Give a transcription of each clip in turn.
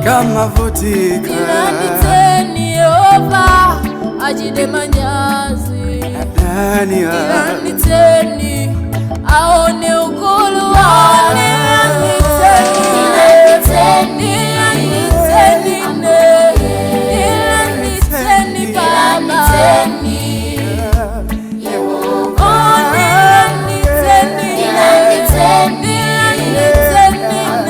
Kamavutika Ilanditseni Yehova achite manyazi, ilanditseni aone ukulu wanu. Ilanditseni, ilanditseni, ilanditseni Baba, ilanditseni, ilanditseni, ilanditseni,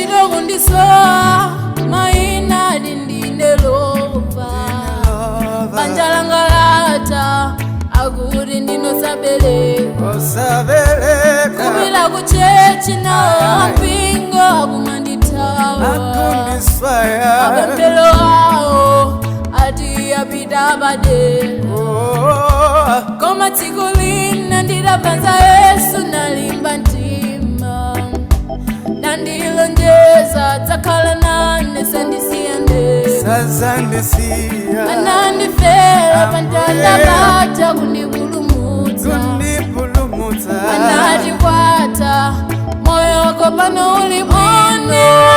Chinokundisowa maina ndine lova banjalangalata akuti ndinosabeleka kupita kuchechi nawo mpingo akumandithawa mapemphero awo ati apita padera koma tsiku lina ndidapeza Yesu nalimba mtima nandilonjeza dzakhala nane sandisiya Sazandisiya anandifera pamtanda paja kundipulumutsa kundipulumutsa anati kwata moyo wako pano uli bwino.